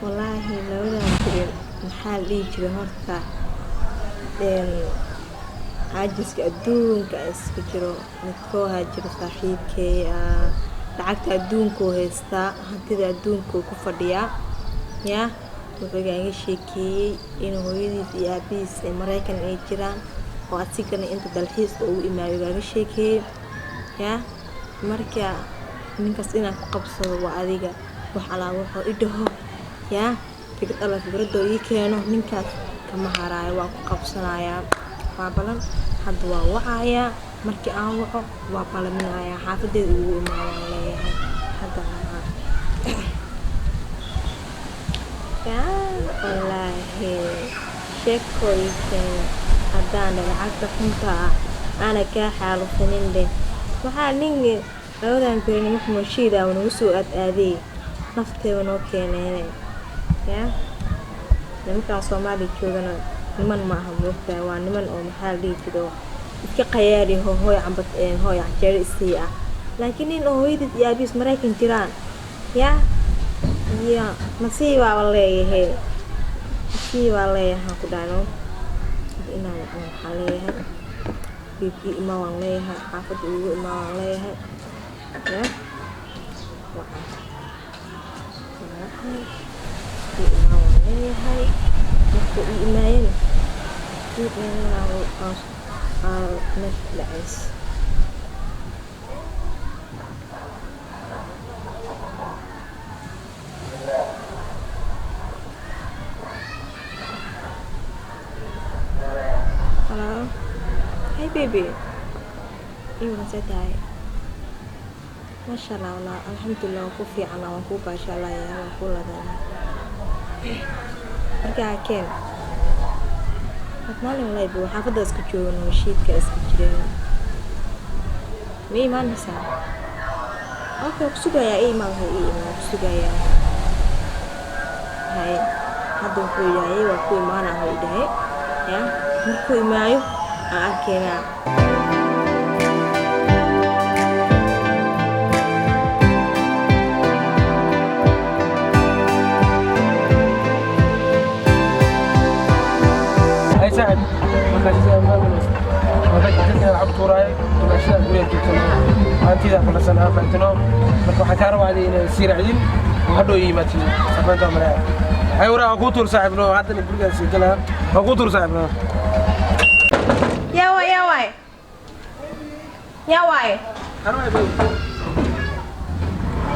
Wallaahi labadan jirin maxaa la dhihi jiray horta caajiska adduunka iska jiro midkoohaa jiro saaxiibkey ah lacagta adduunkuu haystaa hantida adduunkuu ku fadhiyaa yaa wuxuu igaaga sheekeeyey in hooyadiis iyo aabihiis ee Maraykan ay jiraan oo asigana inta dalxiis ugu imaayo igaaga sheekeeyey yaa marka ninkaas inaan ku qabsado waa adiga wax alaa wuxuu i dhaho yaa fikrad alla fikradoo ii keeno ninkaas kama haraayo waa ku qabsanayaa waa balan hadda waa wacayaa markii aan waco waa balaminayaa xaafadeeda ugu imaadaan leeyahay hadda yaa wallaahi sheeko ii keena haddaan lacagta xunta ah aana kaa xaalufanin dheh waxaa nin labadan beri nimanka mooshiida nagu soo aad aadey nafteeba noo keeneene yaa nimankaan Soomaali joogana niman ma aha moogtahay waa niman oo maxaa la dhihi jiro iska qayaari hooy cambad hooy canjeero isii ah laakiin nin oo hooyadiis iyo aabihiis Maraykan jiraan yaa iyo nasiibaa leeyahay nasiibaa leeyahay ku dhahno inaan waxaa leeyahay biibkii imaa waan leeyahay xaafadda ugu imaa waan leeyahay yaa ii imaa waan leeyahay markuu ii imaayana meesha ku dhacays. Hello. Hey baby. Ii see tahay? Masha Allah wallah alxamdulillah waan ku fiicana waan ku baashaalayaa waan ku ladana. Markaa keen. Maalin wallahi buu xaafadda iska joogno heshiidka iska jireen. Ma imaanaysaa? Okay, ku sugayaa ii imaan wuxuu ii imaan ku sugayaa. Hay hadda wuxuu yahay waa ku imaanaa wuxuu dhahay. Yaa markuu imaayo aan arkaynaa. Hay saaxib markaas sidaan fahmayno marka dadka lacag tuuraay dumaashada guriga joogtano maantida fadhisan aan fahantino marka waxaan kaa rabaa adiga inaad sii raacdin oo hadhow ii yimaatid safaynta malaya hay waraa waa kuu tuur saaxibno haddana gurigaan sii galaa waa kuu tuur saaxibno. Yaa waay yaa waay. Yaa waay.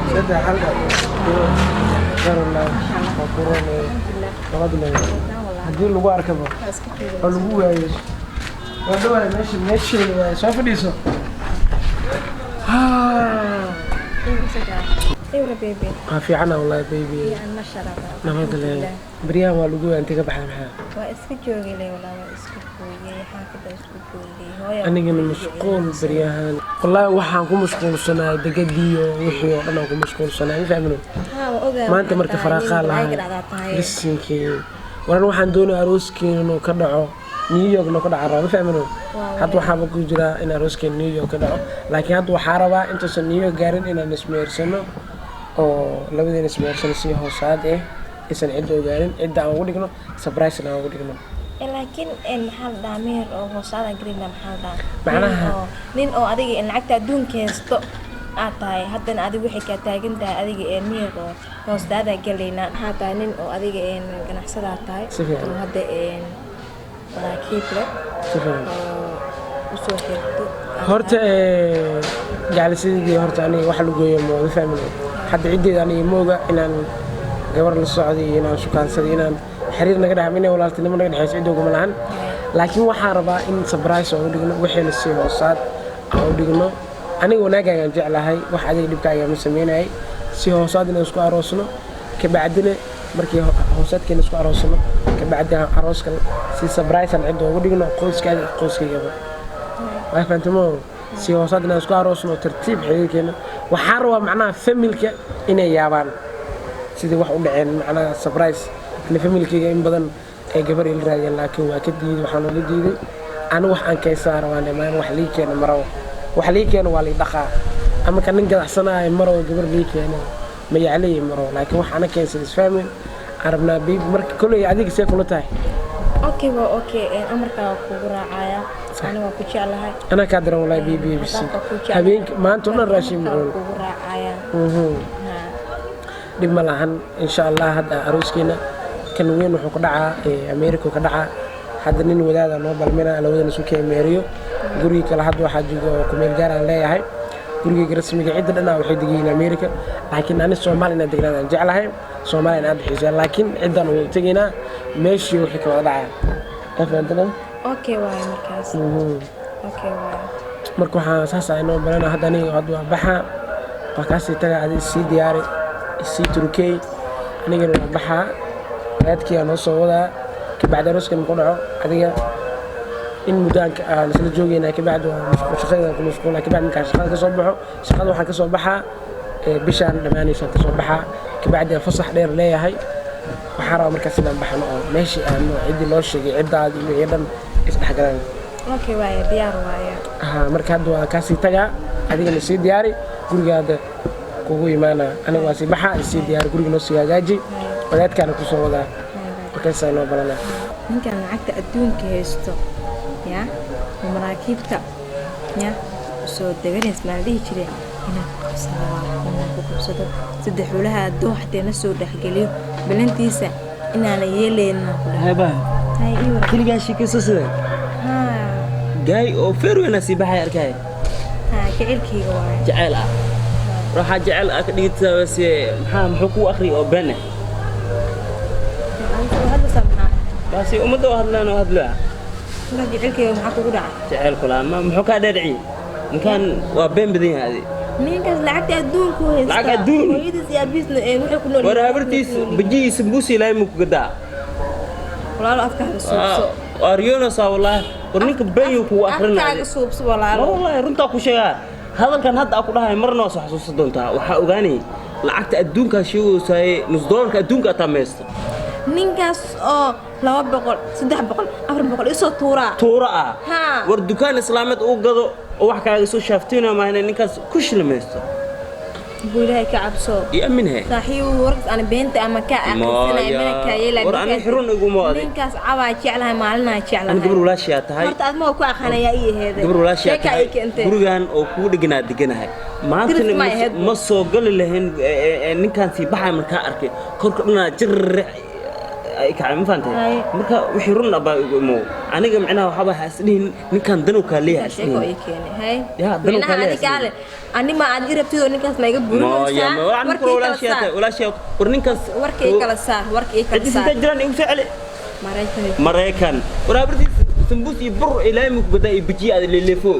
Saddex hal garola waa korone nabad leeyahay haddii lagu arkaba oo lagu waayo waa dhawaay meesha meesheeda waaye soo fadhiiso. Ewra baby. Waa fiicana wallahi baby. Fiican masha Allah. Nabad leeyahay baryahan waa lagu waayay intee ka baxda maxaa? Waa iska joogay walaa waa iska joogay xaafadda iska joogay hooyo. Anigana mashquul baryahan wallahi waxaan ku mashquulsanaa degadii iyo wixii oo dhan aan ku mashquulsanaa ma fahmino. Haa waa ogahay. Maanta marka faraaqaa lahay lisinkii waran waxaan doonaya arooskeen inuu ka dhaco New York inuu ka dhaco raba ma fahmino. Hadda waxaaba ku jiraa in arooskeen New York ka dhaco laakiin hadda waxaa rabaa intuusan New York gaarin inaan ismeersano oo labadeena ismeersano si hoosaad ah aysan cidda ogaanin cidda aan ugu dhigno surprise aan ugu dhigno. Laakiin maxaa la dhahaa meher oo hoosaada Greenland maxaa la dhahaa? Macnaha nin oo adiga in lacagta adduunka haysto aad tahay haddana adiga waxay kaa taagan tahay adiga ee meher oo hoostaada galaynaa maxaa tahay nin oo adiga ganacsadaa tahay Si fiican. oo hadda maraakiib leh Si fiican. oo usoo xirto horta jeclisideedii horta aniga wax lagu gooyo ma fahmin hadda ciddeeda aniga ma oga inaan gabar la socday iyo inaan shukaansaday inaan xiriir naga dhex inay walaaltinimo naga dhexeyso cidda ogama lahan laakiin waxaan rabaa in surprise aan u dhigno wixiina si hoosaad aan u dhigno aniga wanaagaagaan jeclahay wax adiga dhibkaaga ma sameynayay si hoosaad inaan isku aroosno kabacdina markii hoosaadkeena isku aroosno kabacdi aan arooska si surprise aan cidda ugu dhigno qoyskaada iyo qoyskaygaba waa fahamtamo si hoosaad inaan isku aroosno tartiib xiriirkeena waxaan rabaa macnaha familka inay yaabaan sidii wax u dhaceen macnaha surprise ani familkayga in badan ay gabar ila raadiyeen laakiin waa ka diiday waxaan uga diiday ani wax aan kaysaa rabaan imaan wax lii keeno marabo wax lii keeno waa lii dhaqaa ama ka nin gadacsanaayo marabo gabar lii keeno ma yacleeyi marabo laakiin wax ana keensan isfahmin Aan rabnaa baby. Marka kolley adiga see kula tahay? Okay, waa okay. Amarkaa waa kugu raacaya. Ani waa ku jeclahay. Anaa kaa daran wallahi baby, bisi. Haddaanka ku jeclahay. Habeenki maanta oo dhan raashin Amarkaa ma waa kugu raacaya. Ha. Dhib ma lahan, insha Allah. Hadda arooskeena kan weyn wuxuu ka dhacaa America ka dhacaa. Hadda nin wadaada noo balmina, labadan isu keemeeriyo. Guriga kale hadda waxaa jooga oo kumeel gaar aan leeyahay. Gurigeyga rasmiga cidda dhanaa waxay degan yihiin America, laakiin ani Soomaali inaan degnaan aan jeclahay, Soomaaliya inaan xiiseeya, laakiin ciddaan wada tegaynaa meeshii wixii ka wada dhacaya. Ka fahantina? Okay waaye markaas. Okay waaye. Marka waxaa saas ah inoo balana. Hadda aniga hadda waa baxaa, waa kaasii tagaa. Adi isii diyaari, isii turkey, anigana waa baxaa. Raadkii aa noo soo wadaa. Kabacdi arooskan ku dhaco, adiga in muddo aan isla joogeynaa. Kabacdi waa shaqada ku mashquulaa. Kabacdi markaan shaqada kasoo baxo, shaqada waxaan kasoo baxaa bishaan dhammaanaysaan kasoo baxaa. Kabacdi aan fasax dheer leeyahay. Waxaan rabaa markaas inaan baxno oo meeshii aadno, ciddii loo sheegay, ciddaadi iyo wixii dhan isdhexgalaan. Okay waaye, diyaar waaye. Haa, marka hadda waa kaasii tagaa, adigana sii diyaari gurigaada kugu imaana. Aniga waa sii baxaa, isii diyaari guriga, noo sii hagaaji, wadaadkaana kusoo wadaa. Markaasaa noo balanaa. Ninkan lacagta adduunka haysto ya oo maraakiibta ya soo deganays maa la dhihi jiray inaan ku qabsado, waa inaan ku qabsado saddex xulaha adduun xatee na soo dhexgeliyo balantiisa inaana yeelaynin ku dhahay. Hayba. Hay, ii waran. Keligaa sheekayso sidee? Haa. Gaay oo feer weynaa sii baxay arkay. Haa, jaceylkayga waaye. Jacayl ah, waxaa jecel ah ka dhigata se maxaa muxuu kuu akhriya oo been ah? Adiga hadlaysaa maxaa? Baasi ummadda oo hadlaan oo hadlaa. Markaa jaceylkayga maxaa kugu dhacay? Jacayl kulaa ma muxuu kaa dhaadhiciyey? Ninkan waa been badan yahay adi. Ninkaas lacagta adduunku haysta. Lacag adduun? Hooyadiis iyo aabihiisna waxay ku nool War habartiis bajiyi sambuusi ilaahay muu ku gadaa. Walaalo, afkaaga suubso. Waa riyoonaysaa wallaahi. War ninka been yuu kugu akrinaya. Afkaaga suubso, walaalo. Wallaahi runtaa ku sheegaa. Hadalkan hadda aan ku dhahay marna waa soo xasuusan doontaa. Waxaa ogaanay lacagta adduunkaa sheegaysaay, nus doolarka adduunka ataa maysto. Ninkaas oo 200, 300, 400 isoo tuuraa. Tuuro ah. Haa. War dukaan islaameed uu gado oo wax kaaga soo shaaftiina maahane, ninkaas ku shilmaysto. Buu Ilaahay ka cabso. Iyo aaminhe. Saaxiibu, warkaas aan beenta ama ka aqrisanay mana kaa yeelay. War ani xirun iguma adi. Ninkaas cabaa jeclahay, maalinaa jeclahay. Ani gabar walaashiyaa tahay. Horta aad ma ku aqaanayaa ii aheeday. Gabar walaashiyaa Sheeka tahay. ay keentay. Gurigan oo kugu dheganaa deganahay maantana. Diris ma ahayd. Ma soo gali lahayn ninkaan sii baxay markaa arkay korka dhanaa jirr ay kacay, ma fahantay? Haye. Marka wixii run ah baa igu imow. Aniga micnaha waxaaba ha isdhihin ninkaan danow kaa leeyahay, ha Sheeko isdhihin. ii keenay hay. Ya, danu Micnaha kale adiga ale ani ma aad i rabtid oo ninkaas ma iga Maya, burinaysaa? ma waxaan Warka ku ii kala walaashiyaa saar. tahay, walaashiyaa. War ninkaas Warka ii kala saar, warka ii kala ciddiis saar. intay jiraan igu soo celi. Maraykan. Maraykan. War habartiis sambuus iyo bur ilaahay ma ku gadaa iyo bajiye aad leeleefo.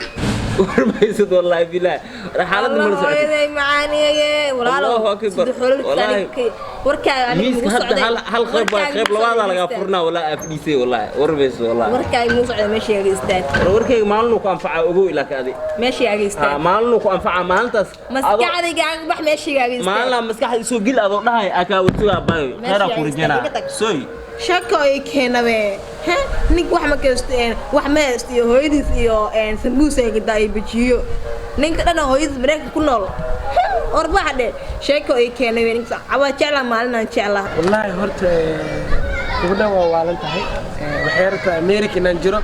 War maysid wallaahi bilaahi. War xaaladda mala socotid. Hooyaday macaaniye, walaalo. Allahu akbar. Saddex xoolo. Wallaahi. Warkaaga aniga Miiska mugu hadda socday. hal qayb baa Warkaaga qayb mugu labaadaa socday lagaa meesha. furnaa wallaahi, aa fadhiisay wallaahi. War maysid wallaahi. Warkaaga mugu socday, meeshayga istaag. War warkayga maalinuu ku anfacaa, ogow ilaa ka adi. Meeshayga istaag. Haa, maalinuu ku anfacaa maalintaas. Maskaxdayga aga bax, meeshayga istaag. Maalinaa maskaxda isoo gil adoo dhahay aa kaa warsugaa baayo. Khayraa ku Meeshayga istaag, rajaynaa. iga tag. Soy. Shako ay keenabe he nink wax ma kaysto, wax ma haysto iyo hooyadiis iyo sambuus ay gadaa iyo bajiyo. Ninka dhan oo hooyadiis Mareykanka ku nool. Warbaxa dhe, sheeko ay keenabe ninka cabaa jeclaa, maalinaan jeclaa. Wallaahi horta gabadhan waa waalan tahay. Waxay rabtaa America inaan jiro,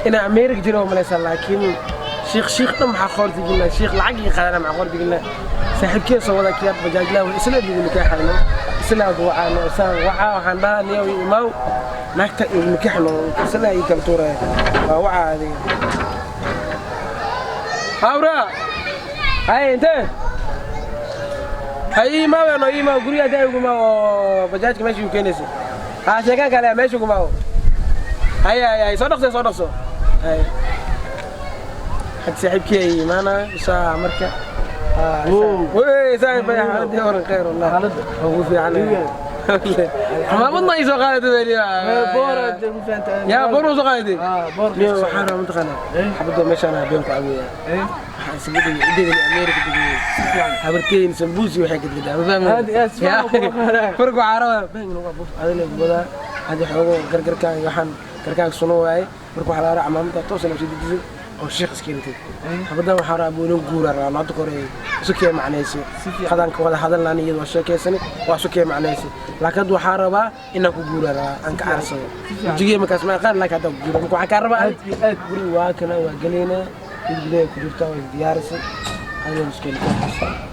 inaan America jiro waa malaysaa, laakiin shiikh shiikh dhan maxaa qoorta gelinaa? Shiikh lacag ii qaadana maxaa qoorta gelinaa? Saaxiibkee soo wada kiyaad bajaajlaa way isla igu nikaaxayno, isla wacaano isaan wacaa. Waxaan dhahaa niyow imaaw, naagta igu nikaaxno, isla ii kala tuuraya. Waa wacaa adiga hawra hay intee hay imaaw no imaaw guriga hadaa igu imaaw oo bajaajka meesha igu keenaysa. Haa, sheekaan kale meesha igu imaaw. Hay hay hay, soo dhaqso, soo dhaqso. Hay, had saaxiibkii ay imaanaya isaa marka. Wey saaxiib bay, xaaladii horan khayr wallah, ugu fiican. Xamaamad ma ii soo qaadatay? Yaa boor u soo qaadatay niyo? Waxaan rabaa mataqaanaa xabadoo meeshaan habeen ku caweeyaa. Waxaan isaga dhigay cideeda Ameerika degay, habarteyn sambuusi waxay gadgadaa, ma fahmi? Marka waxaa rabaa been inuu buf adina wadaa hadi xoogo gargarkaaga, waxaan garkaaga suno waaye. Marka waxaa laga rabaa camaamada toos inaa soo dejisid. Oo sheekh iska intay xabadan waxaa rabaa inuu guuraa rabaa maanta kore isu kee macnaysay qadanka wada hadalnaan iyada waa sheekaysani waa isu kee macnaysay, laakiin hadda waxaa rabaa inaan ku guuraa rabaa aan ka carsado wejigee markaas ma aqaan, laakiin hadda ku guura marka waxaan kaa rabaa Aad iyo aad. Guriga waa kana, waa gelaynaa, mid gudaha ku jirtaa, waa isdiyaarisay adiga iskeen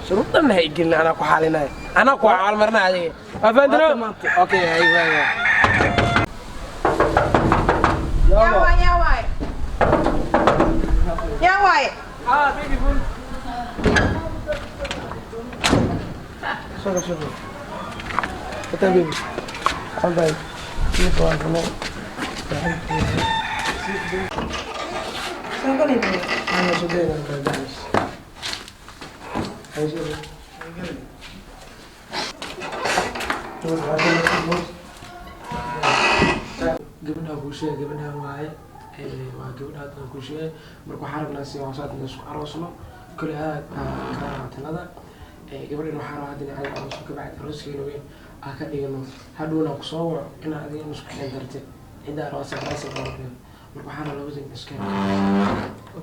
shuruud dhan ha igelin, anaa ku xaalinaya, anaa ku xaalmarina adiga, waa fahantanoo? Waa tamaamtay. Okay, hay waay. Yaa waay, yaa waay, yaa waay. Ah, baby boy. Sorry, sorry. Wata baby. Bye bye. Kii waa kana. Soo galay buu. Ana soo deegan guys. Hay soo. Gabadha kuu sheegay, gabadhan waaye. Waa gabadha hadda aan kuu sheegay. Marka waxaan rabnaa si hoosaad inaan isku aroosno kole aad baa ka rabaa talada. Gabadhan waxaa rabaa hadda inaan aroosno, kabacdi arooskeena weyn aan ka dhigano, hadhowna kusoo waco inaa adiga in isku xeen darte cidda aroos aroos aroos. Marka waxaa rabaa labada in isku xeen.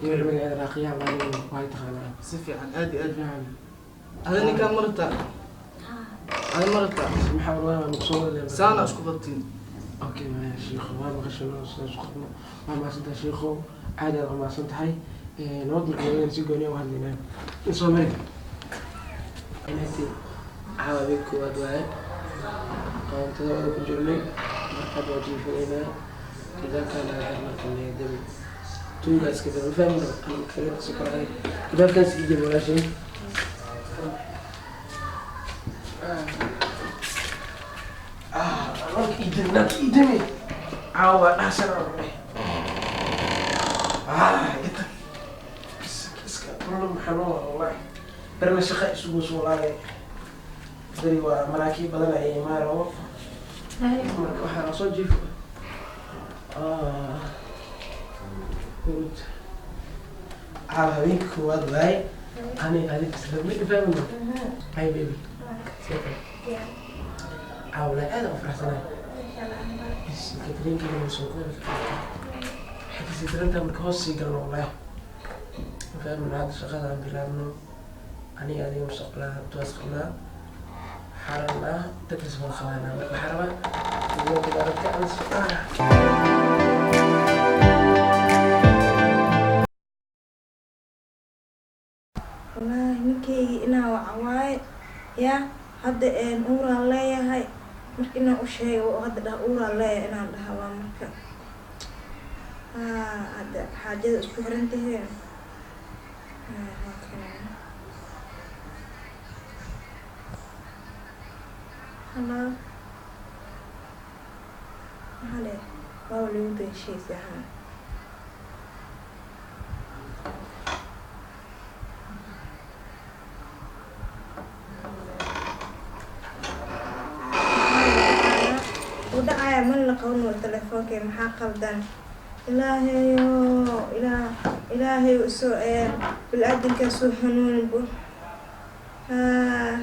Gabadha magaceeda Raaqiyaa maalin way taqaanaa. Si fiican, aad iyo aad. Fiican. Ada ninkaan marata, ada marata. Maxaa rabaa ma kusoo wada. Saana isku qabtiin. Okay maya shiikho, waa maqashano sidaas u qabno. Waa mahadsantahay shiikhow, aad aad u mahadsan tahay. Nabad marka labadeen si gooni ah u hadlaynaa in soo mari inati caawa habeen koowaad waaye aan todobada ku jirnay. Markaad waa jiifanaynaa albaabkaan naga marka naga tuuga iska daba fahmino ama kaleeta si kale adag albaabkaas ii jeb walaashay. Ah, marka ii dami, naag ii dami, caawa waa dhahsan aan ku dheh. Ah, gita iska kullu maxaa wallahi barna shaqa isugu soo laabay beri waa maraakiib badan ayay imaan rabo. Marka waxaa soo jiifo. Ah, good. Caawa habeenka koowaad waaye ani adig isla mid fahmino. Hi baby. Caawa walahi aad aan u faraxsanahay. Katriinkayga ma soo koobi kartaa, waxay kasii darantahay marka hoos sii galno. Wallahi fahmino hadda shaqada aan bilaabno aniga adiga mustaqbalaha duwaas qabnaa, waxaa rabnaa dadkas wada qabanaa. Marka waxaa rabaa aragti aan ah. Wallaahi ninkaygii inaa waca waaye yaa hadda een uuraan leeyahay. Marka inaan u sheego oo hadda dhaha uuraan leeyahay inaan dhaha waa marka. Haa, hadda xaajada isku xiran taheen. Haa, waa kana. Hello, maxaa le waaba lagu beensheysay haa. U dhacaya man la qaban wa telefoonka, maxaa qaldan? Ilaahayo, ilaah, ilaahay usoo ee bilaadankaa soo hanuuni bu. Haa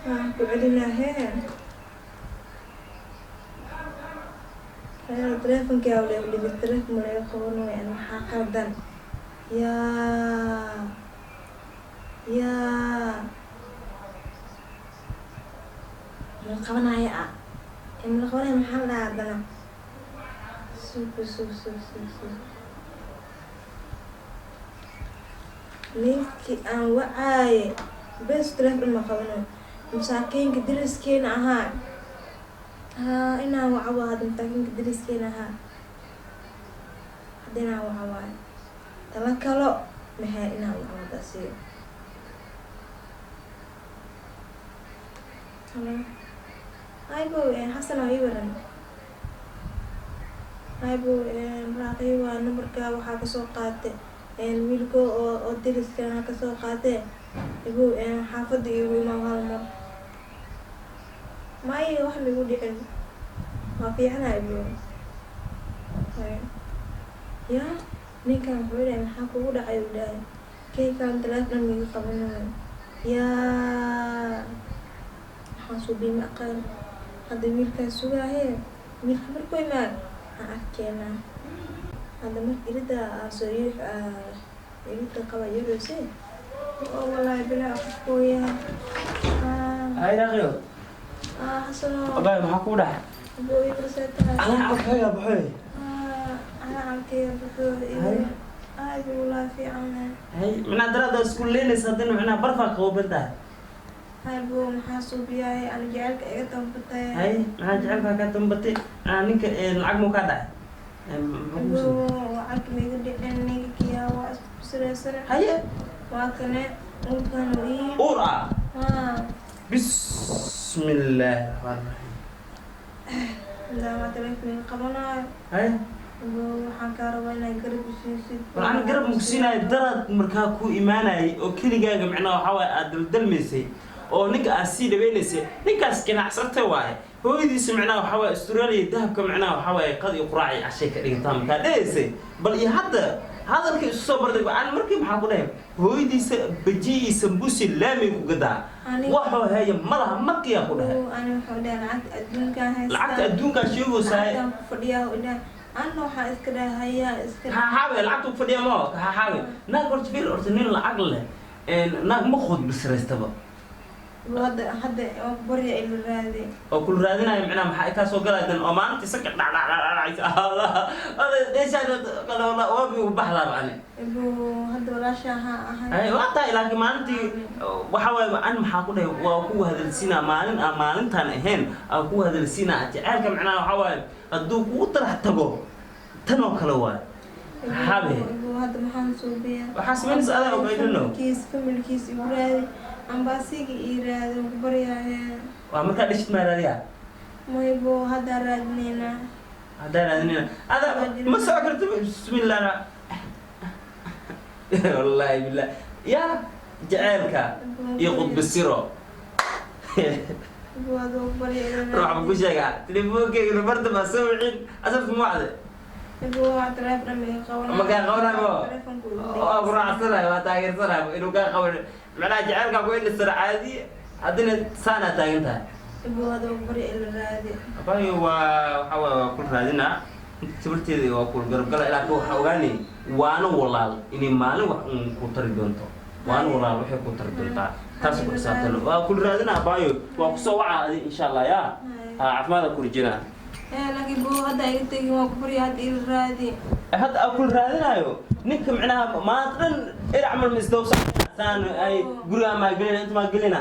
haa, ku celinaa hee. Telefoonkaa wala dhigay, telefoon ma laga qaban waaya, maxaa qaldan? Yaa yaa ma la qabanaya ah ee ma la qabanaya? Maxaa la dhahaa haddana? Sug sug sug sug sug, ninkii aan wacaaye bes telefoon ma qabanayo. Masaakiinka deriskeena ahaa, haa, inaan waco waa hadda. Masaakiinka deriskeena ahaa hadda inaan waco waayo. Tala kalo maxay inaan waco hadda asiga? Hello, hi bow, Xasan oo ii waran. Hi bow, Raaqi waa numberka waxaa kasoo qaatay wiilko oo deriskana kasoo qaatay ibow. Xaafadda igu imaa hal mar. Maya, wax migu dhicin, waa fiicana ibow. Ya ninkan wuxuu dhahay maxaa kugu dhacay? Uu dhahay kaykan teleefon miga qabanayo. Yaa, waxaan suubiye ma aqaan hadda. Wiilkaan sugaaye, wiilka markuu imaado aan arkeenaa. Hadda marka irida soo irida qaba yarose oo walaahi bilaa qofkooya. Hay raqiyo. Xasano. Abay, maxaa kuu dhacay? Booy barseetahay. Anaa calkaaga baxoy. Anaa calkeega baxo. Aad walaahi fiican. Hay, micnaa daraada isku leynaysa, haddana micnaa barfaa qaboban tahay. Hay boo, maxaa suubiyaay? Ana jecelka iga dambatay. Hay, maxaa jecelkaa kaa dambatay? Ninka lacag muu kaa dhacay? Boo, lacag maiga dhicin. Ninka kiyaa waa isku siraysana. Haye. Waa kane uurkan ii. Uur ah? Haa. Bismillaahi raxmaani raxiim. Daawa taleefon qabanayo. Haye. Boo, waxaan kaa rabaa inaad garab isiisid. War ani garab maku siinayo. Daraad markaa ku imaanayay oo keligaaga micnaha waxaa waaye aad daldalmaysay oo ninka aad sii dhaweynaysay, ninkaas ganacsata waaye. Hooyadiisa micnaha waxaa waaye Australia dahabka micnaha waxaa waaye qad iyo quraac iyo cashay ka dhigataa markaa dhehaysay. Bal iyo hadda hadalkii isu soo barday aan markii maxaa ku dhahay? Hooyadiisa baji iyo sambuusi laamay ku gadaa. Waxoo haya malaha markiyaa ku dhahay. Ani wuxuu dhahay lacagta adduunkaan haystaa. Lacagta adduunkaa sheegaysaa. Lacagtaan ku fadhiyaa u dhahay. Anna waxaa iska dhahayaa iska. Haxaabe lacagta ku fadhiya ma haxaabe. Naag horta fiir, horta nin lacag leh naag ma khudbisraystaba. Hadda waa barya ila raadi. Oo kul raadinayo micnaha maxaa kaa soo galaya dan oo maalintii saka dhacdhacdhacdhacaysa waabi ugu baxdaa ani. Boo, hadda walaasha ha ahay. Ay, waa tahay, laakiin maalintii waxa waaye an maxaa ku dhahay? Waa ku hadalsiinaa maalin aan maalintaan ahayn aan ku hadalsiinaa. Jaceylka micnaha waxaa waaye hadduu kugu tarax tago tan oo kale waaye. Habe. Boo, hadda maxaan suubiyaa? Waxaa samaynaysa adaa ogaydano. Familkiis igu raadi, ambaasiga ii raadi, waan ku baryaaye. Waa markaa dhishid maa raadiyaa? May boo, haddaa raadinaynaa. Haddaa raadinayna ada ma soco karto. Bismillah, wallaahi billah yaa jaceylka iyo qudbisiro. Boo, hadda waan ku barya ila ruux raadi. Ma ku sheegaa telefoonkeyga barta baa soo wicin asafka ma wacde. Boo, waa taleefon ma qabanaayo. Ma kaa qabanayo? Taleefonku waa ku raacsanayo, waa taageersanayo inuu kaa qaban. Macnaha jaceylkaa ku indhisara caadi, haddina saanaa taagan tahay. Boo, hadda waan ku barya ila raadi. Abayo, waa waxaa waaye waa kul raadinaa inta tabarteeda, waa kul garabgala ilaa ka waxaa ogaanay waana walaal inay maalin wax uun ku tari doonto. Waana walaal waxay ku tari doontaa, taas ku xisaabtan. Waa kul raadinaa abayo, waa kusoo wacaa adi insha Allah. Yaa ha caafimaada ku rajinaa. Laakiin boo, hadda iga tegin, waan ku barya, hadda ila raadi. Hadda aan kul raadinayo ninka micnaha maanta dhan irac mal misdowsaan ay gurigaa maa gelina, inta maa gelina.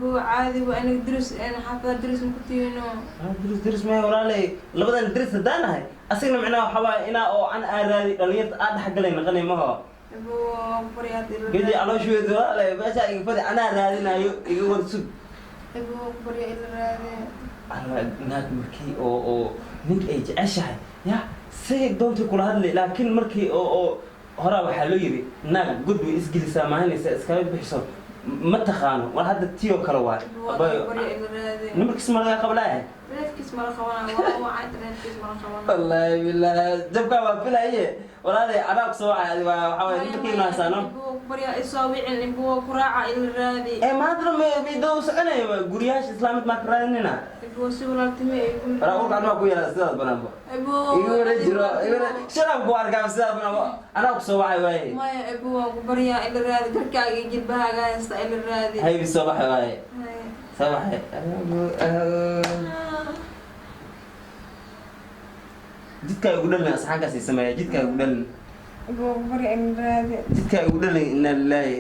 Boo, caadi waa aniga durus xaafada durus ma ku tiino. Diris diris maya walaalay, labadan diris haddaan nahay asagna micnaha waxaa waaye inaa oo an aa raadi dhalinyarta aa dhexgalay naqanay maho. Boo, waan ku barya hadda ila gedi raadi. Caloosheedu walaalay meeshaa iga fadi, anaa raadinayo, iga war sug. Boo, waan ku barya ila raadi. Alla, naag markii oo ninka ay jeceshahay ya say doontay kula hadlay, laakiin markii oo horaa waxaa loo yidhi naag god way isgelisaa maalinaysa iskaga bixiso ma taqaano. War hadda tii oo kale waay. Boo, hadda ku barya ila raadi. Nimarkiis ma laga qablaaye? Taleefkiis mala qabanayo, waa wacay, taleefkiis mala qabanayo. Wallaahi bilaahi jabkaa waa filaye walaalay, anaa kusoo wacay adi. Waa waxaa waye nimarkii naasaano. Boo, ku barya isoo wicin. Boo, ku raaca ila raadi. Ee maantana ma doo soconayo guryaasha islaamid maa ka raadinina. Boo, si walaaltimo ay igu. Waraa urkaan waa ku yaala sidaas banaanba. Boo, iga wara jiro sharaf ku arkaa sidaas banaanba, anaa kusoo wacay waaye. Maya boo, waan ku baryaa ila raadi, garkaaga iyo jilbahaaga haysta, ila raadi. Haybi soo baxay waaye. Haya. Soo baxay. Jidkaa igu dhalin, asxaankaas i sameeya, jidkaa igu dhalin. Boo, ku barya ila raadi. Jidkaa igu dhalin, inaa lilaahi.